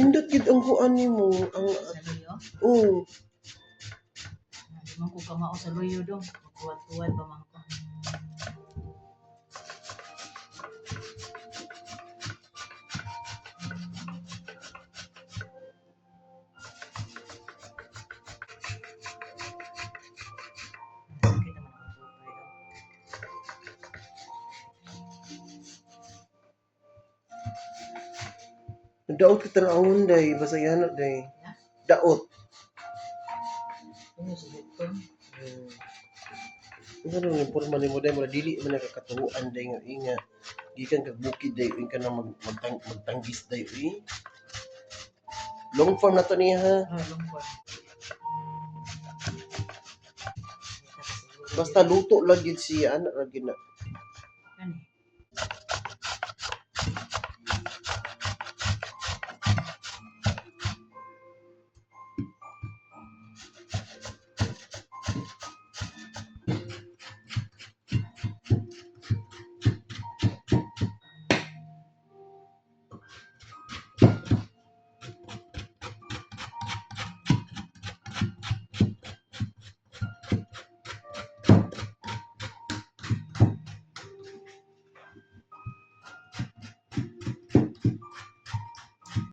Nindot gid ang kuan nimo ang Sa luyo. Oh. Di man ko kamao sa luyo dong. Kuwat-kuwat pa man ko. Sakit naman ang tupay dong. Daot kita na ahon day, basta yana day. Ha? Daot. Ano sa bukton? Ano yung porma nimo day, mura dili man nakakatuan day nga inga. Gikan kag bukid day, uy ka na magtanggis day uy. Long form na to niya ha. Ah, lungkot. Basta luto lang gid siya ana ra gid na.